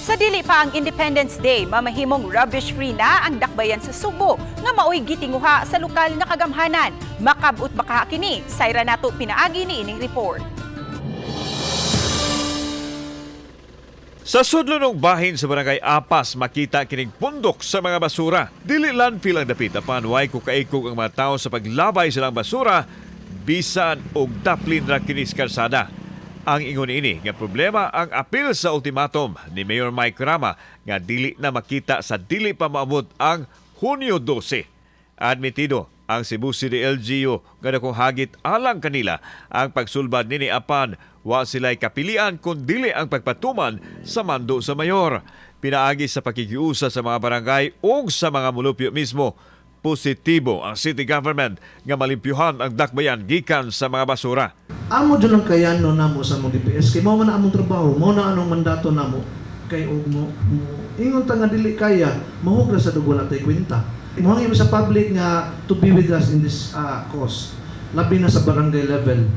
Sa dili pa ang Independence Day, mamahimong rubbish-free na ang dakbayan sa Sugbo nga maoy gitinguha sa lokal nga kagamhanan. Makabot ba kini? Sayra nato pinaagi ni ining report. Sa sudlonong bahin sa Barangay Apas, makita kining pundok sa mga basura. Dili landfill ang dapit apan way kukaikog ang mga tao sa paglabay silang basura bisan og daplin ra kini sa kalsada. Ang ingon ini nga problema ang apil sa ultimatum ni Mayor Mike Rama nga dili na makita sa dili pa maabot ang Hunyo 12. Admitido ang Cebu City LGU nga dakong hagit alang kanila ang pagsulbad nini, apan wa sila'y kapilian kun dili ang pagpatuman sa mando sa mayor. Pinaagi sa pakikiusa sa mga barangay ug sa mga mulupyo mismo, positibo ang city government nga malimpyuhan ang dakbayan gikan sa mga basura. Amo dyan ang kayano namo sa among DPS kay mao man na among trabaho, mao na anong mandato namo kay og mo ingon ta nga dili kaya mahugra sa dugo, wala tay kwenta. Mo sa public nga to be with us in this cause, labi na sa barangay level.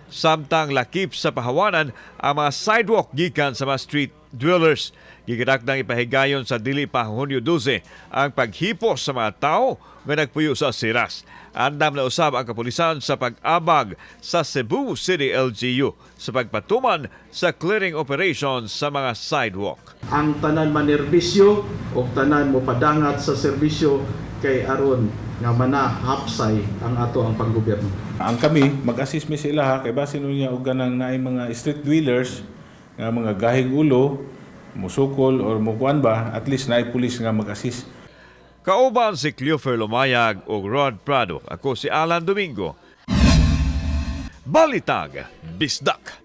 Samtang lakip sa pahawanan ang mga sidewalk gikan sa mga street dwellers. Gigadakdang ipahigayon sa dili pa Hunyo 12 ang paghipos sa mga tao nga nagpuyo sa siras. Andam na usab ang kapulisan sa pag-abag sa Cebu City LGU sa pagpatuman sa clearing operation sa mga sidewalk. Ang tanan manerbisyo o tanan mo padangat sa serbisyo kay aron nga manahapsay ang ato ang panggobyerno. Ang kami mag-assist mi sa ilaha kay basin unya og ganang naay mga street dwellers nga mga gahig ulo, musukol or mukuan ba, at least naay pulis nga mag-assist. Kauban si Cleofer Lumayag ug Rod Prado. Ako si Alan Domingo. Balitag Bisdak.